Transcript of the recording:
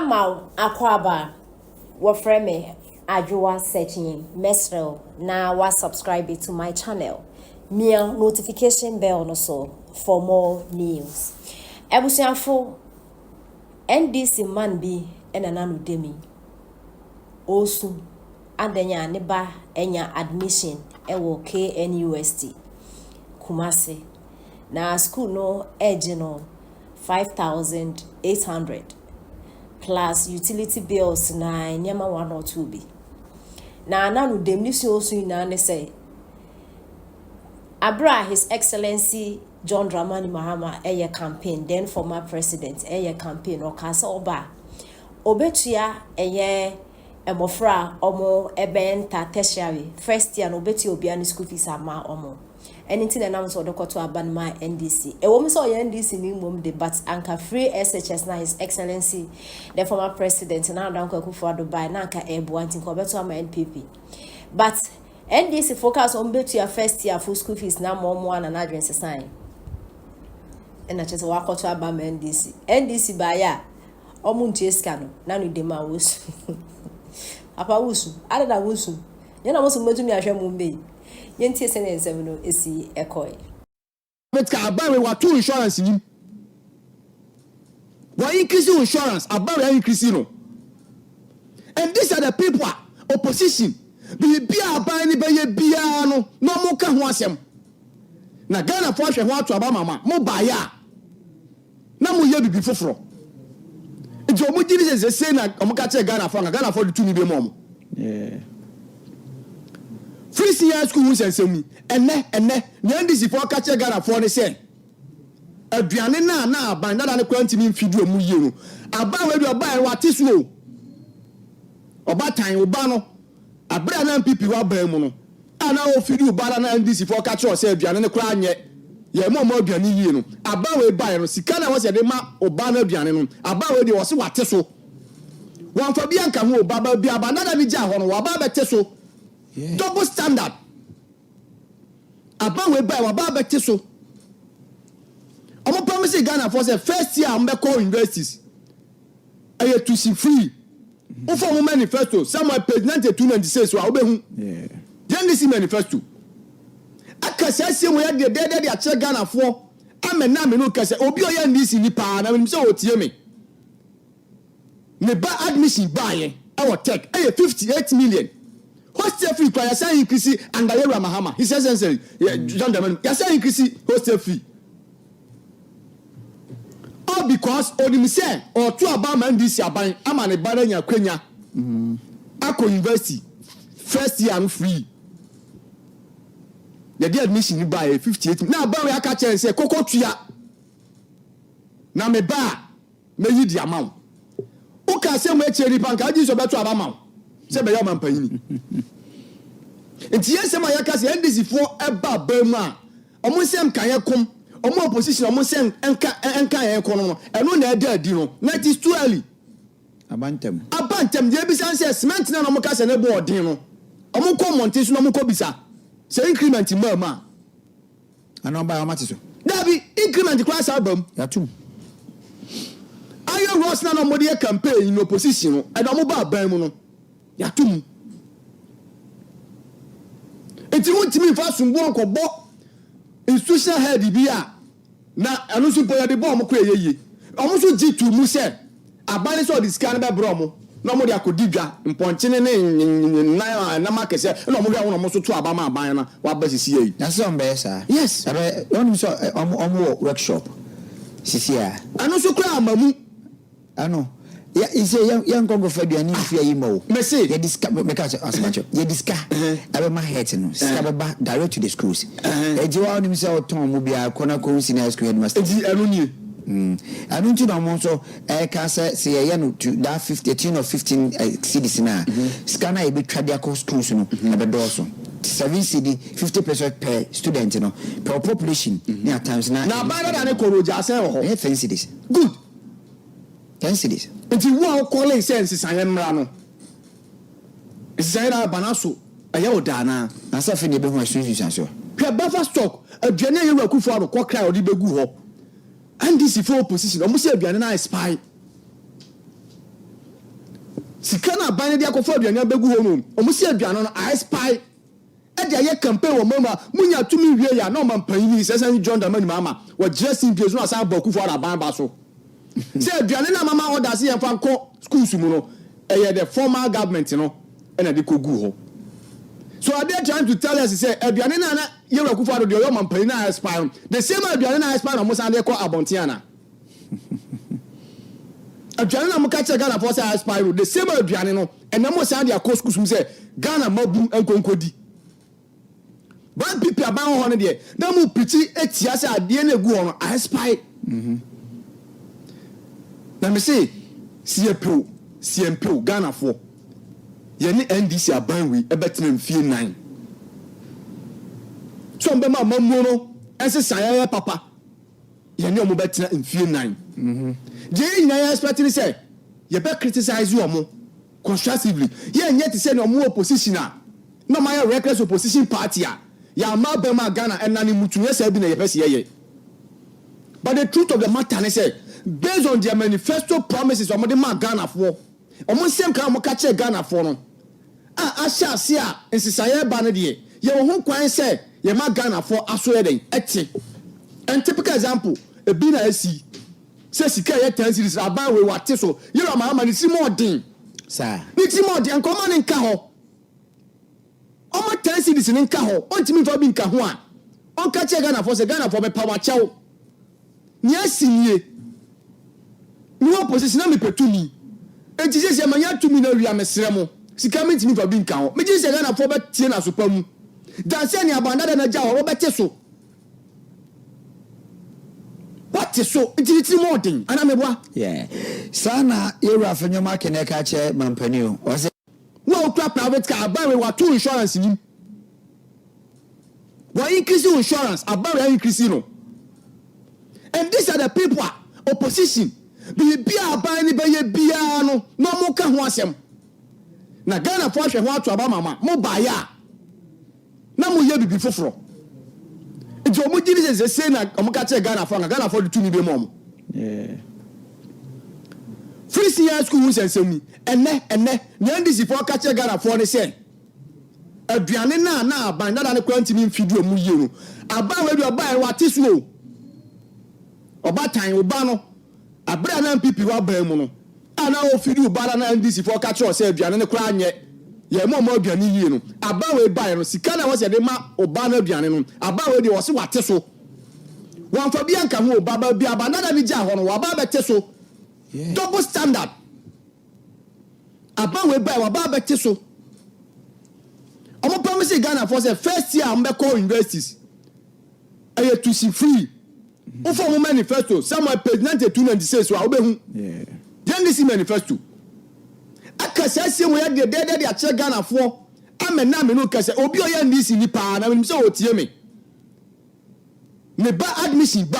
Mama wo akwaaba, wɔfrɛ me Adwoa Sekyee, mɛsrɛ wo na wa subscribe to my channel, mia notification bell no so for more news. Abusuafo, NDC man bi na n'ano da mu yi, ɔresu adɛn a ne ba anya admission wɔ KNUST, Kumasi. Na school no regye no 5800 plus utility bills na nneɛma one or two bi. Na n'ano da mu ne su a ɔresu nyinaa ne sɛ, abere a His Excellency John Dramani Mahama ɛyɛ campaign, then former president ɛyɛ campaign, ɔkaa sɛ ɔba a, ɔbɛtua ɛyɛ mmɔfra a wɔn ɛbɛn tertiary first year no, ɔbɛtua obiara ne school fees ama wɔn. Ɛno nti na ɛnam sɛ ɔde kɔto aba no ma NDC. Ɛwɔ mu sɛ ɔyɛ NDC ni mmom de, but anka free SHS na His Excellency the former president Nana Dankwa Akufo-Addo bae na anka ɛɛboa, nti nka ɔbɛto ama NPP. But NDC fo kaa sɛ wɔn bɛtua first year fo school fees na ama wɔn a, na n'adwene sesan, ɛna kyerɛ sɛ wakɔto aba ma NDC. NDC baeɛ a, wɔn ntua sika no na no dem a wosu. Papa, wosu ada na wosu yɛn na mo nso mobɛtumi ahwɛ mo mbɛ yi. Yɛntie sɛnea nsɛm no esi ɛkɔɛ. Ka aban wei wato insurance nim, wa increase insurance, aban wei increase no, and these are the people a opposition biribi a aban ni bɛyɛ biara no na ɔmo ka ho asɛm, na Ghana fo ahwɛ ho ato aba mama mo baayɛ a na mo yɛ bibi foforɔ. Nti ɔmo gyi ni sɛ sɛ na ɔmo ka kyerɛ Ghana fo anka Ghana fo de tumi bi mu ɔmo free senior school ho nsɛnsɛm yi. Ɛnɛ nea NDC foɔ ka kyerɛ Ghana foɔ ne sɛ aduane na aban dada ne kora ntumi mfidi ɔmo yie no, aban wei deɛ ɔbaa yɛ wate so o. Ɔbatan ɔba no abere a na NPP wɔ aban mu no a na ɔfidi ɔba na NDC foɔ ka kyerɛ sɛ aduane ne kora nyɛ yɛn mu ɔmo aduane yie no, aban wei baeɛ no, sika na wɔsɛ de ma ɔba no aduane no, aban wei deɛ wɔsi wate so. Wɔnfa bi anka ho ɔba ba bi aban dada bi gya hɔ no, waba abɛte so. Double standard. Aban wei baeɛ, waba abɛte so. Ɔmo promise Ghana fo sɛ first year a ɔmo bɛkɔ universities ɛyɛ tuition free. Wofɔ ɔmo manifesto somewhere page 92, 96 a wobɛhu NDC manifesto aka saa sie mu yɛ deɛ dɛdɛ de akyerɛ Ghanafoɔ ama na me no kɛsɛ obi a ɔyɛ NDC ni paa na menim sɛ ɔtie me. Ne ba admission baayɛ ɛwɔ Tech ɛyɛ 58 million. Hostel fee kura yɛsan increase under Yewura Mahama, His Excellency John Dramani. Yɛsan increase hostel fee all because onim sɛ ɔto aba ama NDC aban ama ne ba no anya akwanya akɔ university first year no free. Yɛde admission ni baayɛ 58 na aban wei aka kyerɛ sɛ koko tua na me ba a mɛyi di ama wo. Woka sɛ mo akyire nipa nka agye sɛ ɔbɛto aba ma wo sɛ bɛyɛ ɔma mpanyini. Nti yɛn nsɛm a yɛka sɛ NDC foɔ ɛba aban mu a, ɔmo nsɛm ka yɛ kom, ɔmo opposition ɔmo nsɛm nka yɛn kɔ no, ɛno na ɛda adi no na it is too early. Aba ntɛm. Aba ntɛm deɛ, ebisa sɛ cement na ɔmo ka sɛ ne bɔ ɔden no, ɔmo kɔ mmɔnten so na ɔmo kɔ bisa sɛ increment mmaa mu a. Ana ɔba a ɔma te so. Dabi, increment koraa saa ba mu. Yɛatom. Ayɛ ross na ɔmo de yɛ campaign in opposition no, ɛna ɔmo ba aban mu no, yɛato mu. Nti wontumi nfa somboɔ nkɔbɔ institutional head bi a na ɛno nso mpo yɛde bɔ ɔmo kɔ ɛyɛ yie. Ɔmo nso gye tu mu sɛ aban ne sɛ ɔde sika no bɛbrɛ ɔmo na ɔmo de akɔdi dwa mpɔnkyene ne nan a nam akɛseɛ, ɛna ɔmo hwɛ wɔn, ɔmo nso to aba ma aban no waba sisi yɛ yi. Na sɛ ɔmo bɛyɛ saa. Yes. Ɛbɛ wɔn sɛ ɔmo wɔ workshop sisi a. Ɛno nso kura ama mu. Ɛno yɛ sɛ yɛn nkɔ nkɔfa aduane nfi ayi ma o. Mese. Yɛde sika, meka sɛ asamakyɛ, yɛde sika ɛbɛma head no, sika bɛba direct to the schools. Ɛgye wa onim sɛ ɔtɔn mu biara kɔ na kɔ senior school headmaster. Eti ɛno nie. Ɛno nti na ɔmo nso ɛka sɛ yɛyɛ no to that 50 tune of 15 cedis na sika na yɛbɛtwa de akɔ schools no ɛbɛdɔɔso, 7 cedi 50 pesewas per student no per population ne at times na. Na aban dada ne kɔrɔ ogya asɛn wɔ hɔ. Ɛyɛ 10 cedis. Good. 10 cedis. Nti wo a wokɔle sɛ nsesaeɛ mmra no, nsesaeɛ na aba no so ɛyɛ wo daa naa. Na sɛ afei na yɛbɛhu ɛso nsusuansoɔ. Hwɛ buffer stock aduane a yɛwura Akufo Addo kɔkra a ɔde bɛgu hɔ, NDC fo opposition ɔmo sɛ aduane no expire. Sika no aban no de akɔfa aduane abɛgu hɔ no, ɔmo si aduane no aexpire, ɛde ayɛ campaign wɔ mama munya tumi wie yɛ a, na ɔma mpanyin yi sɛ John Dramani Mahama wɔgyina simpie so na asan abɔ Akufo Addo aban ba so sɛ aduane no amama ɔda se yɛmfa nkɔ schools mu no, ɛyɛ the former government no ɛna de kɔ gu hɔ. So are they trying to tell us sɛ aduane no a na yɛwura Akufo Addo deɛ ɔyɛ ɔma mpanyin no a expire no, the same aduane no a expire na ɔmo san de kɔ abɔnten ana? Aduane na mo ka kyerɛ Ghanafoɔ sɛ expire no, the same aduane no ɛna mo san de akɔ schools mu sɛ Ghana mabu nkonkodi ban NPP aban wɔ hɔ no deɛ, na mo pikyi etia sɛ adeɛ no egu hɔ no expire. Na me se si yɛ pew si yɛ mpew, Ghanafoɔ, yɛne NDC aban wei ɛbɛtena mfie 4 so ɔmbɛma amammuo no ɛnsesa yɛyɛ papa. Yɛne ɔmo bɛtena mfie 4 deɛ, yɛn nyinaa yɛ expect ni sɛ yɛbɛ criticize ɔmo constructively. Yɛnyɛ te sɛ ne ɔmo opposition a na ɔmo ayɛ reckless opposition party a yɛama bɛma Ghana ɛna ne mutu yɛ sɛ bi na yɛpɛ si yɛyɛ. But the truth of the matter ne sɛ, based on their manifesto promises ɔmo de ma Ghanafoɔ, ɔmo nsɛm kan ɔmo ka kyerɛ Ghanafoɔ no a ahyɛ ase a nsesaeɛ ba no deɛ, yɛwɔ ho kwan sɛ yɛma Ghanafoɔ aso yɛ dɛn ɛte. And typical example ebi na esi sɛ sika yɛ 10 cedis, aban wei wate so. Yɛrɛ ɔmo ama ne ti mu ɔden. Saa. Ne ti mu ɔden, nkɔmɔ ne nka hɔ, ɔmo 10 cedis ne nka hɔ, ɔntumi nfa bi nka ho a, ɔnka kyerɛ Ghanafoɔ sɛ Ghanafoɔ bɛpa wakyɛw nea esi nie. Mi wɔ position na mepɛ tumi, eti sɛ sɛ manya tumi na wia, mesrɛ mo, sika mi ntumi nfa bi nka ho. Megye sɛ Ghanafoɔ bɛtie n'asopa mu dansɛ ne abandada na gya hɔ, wɔbɛte so, wate so, nti ne tiri mu ɔden anaa meboa? Yeah. Saa na yɛwura Afenyo Markin ka kyerɛ mampani o, ɔsɛ wo a wokura private car, aban wei wato insurance nim, wɔ increase insurance, aban wei increase no. And these are the people a opposition biribi a aban ne bɛyɛ biara no na ɔmo ka ho asɛm, na Ghanafoɔ ahwɛ ho ato aba mama mo baayɛ a, na mo yɛ bibi foforɔ. Nti ɔmo gyi ne sɛ sɛ na ɔmo ka kyerɛ Ghanafoɔ nka Ghanafoɔ de tumi bi mu ɔmo free senior school ho nsɛnsɛm yi. Ɛnɛ nea NDC foɔ ka kyerɛ Ghanafoɔ ne sɛ aduane na aban dada ne kora ntumi mfidi ɔmo yie no, aban wei deɛ ɔbaa yɛ wate so o. Ɔbatan ɔba no abere a na NPP wɔ aban mu no a na ofidi ɔba na NDC foɔ ka kyerɛ ɔsɛ aduane ne kora nyɛ yɛn mu ɔmo aduane yie no, aban wei baa yɛ no, sika na wɔsɛ de ma ɔba no aduane no, aban wei deɛ wɔsi wate so, wɔnfa bi anka ho. Ɔba ba bi aban dada ne gya hɔ no, waba abɛte so. Double standard. Aban wei baa waba abɛte so. Ɔmo promise Ghanafoɔ sɛ first year a ɔmo bɛkɔ universities ɛyɛ tuition free. Wofɔ ɔmo manifesto somewhere page 92, 96 a, wobɛhu NDC manifesto aka saa sie mu yɛ deɛ dɛdɛ de akyerɛ Ghanafoɔ ama na me no kɛsɛ obi a ɔyɛ NDC ni paa na menim sɛ ɔtie me ne ba admission ba.